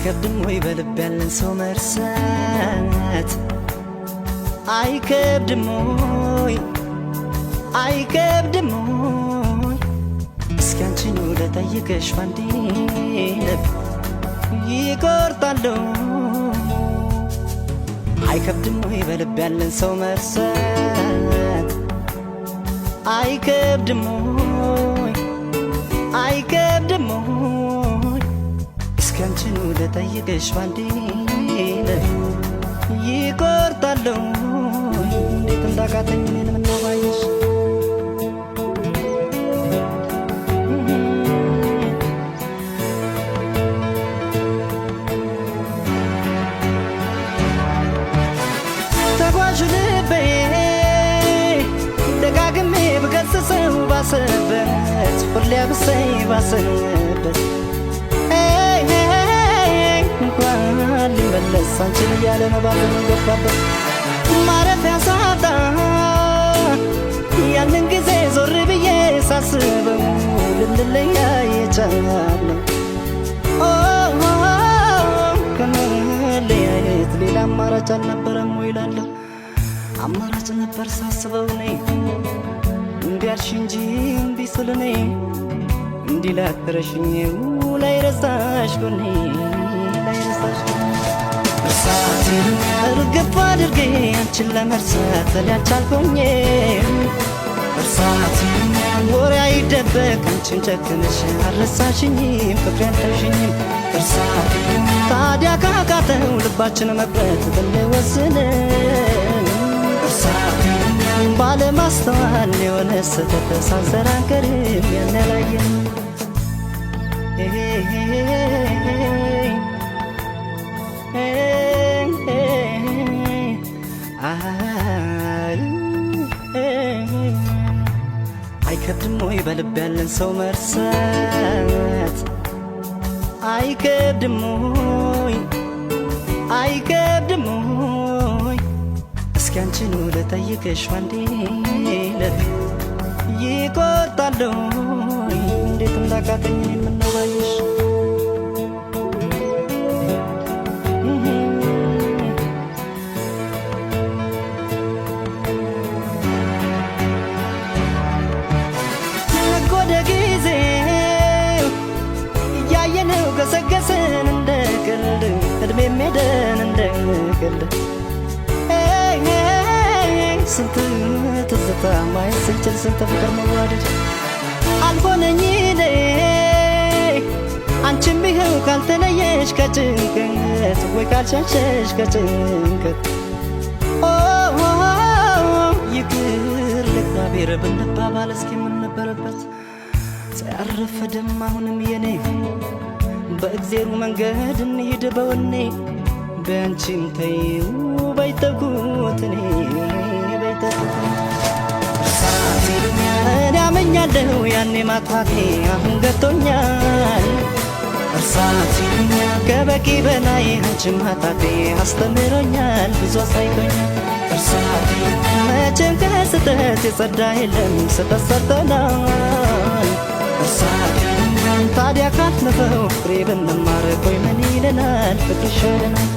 አይከብድም ወይ በልብ ያለን ሰው መርሳት? አይከብድም ወይ አይከብድም ወይ? እስኪ አንቺኑ ልጠይቅሽ ባንዴ ልብ ይቆርጣሉ። አይከብድም ወይ በልብ ያለን ሰው መርሳት? አይከብድም ወይ አይከብድም ወይ? እስኪ አንቺኑ ልጠይቅሽ ባንዴ ልብ ይቆርጣሉ። እንዴት እንዳቃተኝ እኔን ምነው ባየሽ። ተጓዡ ልቤ ደጋግሜ ብገስጸው ባሰበት ሁሌ አብሰኝ ባሰበት እንኳን ሊመለስ አንቺን እያለ ነው ባዘኑ ገባበት ማረፊያ ሳጣ ያንን ጊዜ ዞር ብዬ ሳስበው ልንለያ የቻልነው ከመለያየት ሌላ አማራጭ አልነበረም ወይ እላለሁ። አማራጭ ነበር ሳስበው እኔ እምቢ አልሽ እንጂ እምቢ ስል እኔ እንዲህ ላትረሽኝ ላይረሳሽ ጎኔ ላይረሳሽ ጎኔ እርሳት እርግፍ አድርጌ አንቺን ለመርሳት እኔ አልቻልኩኝም። እርሳት ወሬ አይደበቅ አንቺን ጨክነሽ አልረሳሽኝም ፍቅሬ አልተውሽኝም። እርሳት ታዲያ ካቃተው ልባችን መቁረጥ ብንወስንም እርሳት ባለማስተዋል የሆነ ስህተት ሳንሰራ አንቀርም ያን ያላየን። አይከብድም ወይ በልብ ያለን ሰው መርሳት? አይከብድም ወይ አይከብድም ወይ? እስኪ አንቺኑ ልጠይቅሽ ባንዴ ልብ ይቆርጣል ወይ? እንዴት እንዳቃተኝ እኔን ምነው ባየሽ። ወደ ጊዜው እያየነው ገሰገስን እንደ ቀልድ እድሜም ሄደን እንደ ቀልድ ስንት ትዝታ ማየት ስንችል ስንት ፍቅር መዋደድ አልሆነኝ እኔ አንቺም ይኸው ካልተለየሽ ከጭንቀት ወይ ካልሸሸሽ ከጭንቀት ይቅር ለእግዚአብሔር ብንባባል እስኪ ምን ነበረበት? ያረፈደም አሁንም የኔ በእግዜሩ መንገድ እንሂድ በወኔ በአንቺም ተይው በይተኩት እኔ በይተኩት እርሳት እኔ አመኛለሁ ያኔ ማጥፋቴ አሁን ገብቶኛል። እርሳት ከበቂ በላይ አንቺን ማጣቴ አስተምሮኛል ብዙ አሳይቶኛል። እርሳት መቼም ከስህተት የጸዳ የለም ስህተት ሰርተናል። እርሳት ታዲያ ካለፈው ፍሬ ብንማር ቆይ ምን ይለናል ፍቅር ይሻለናል።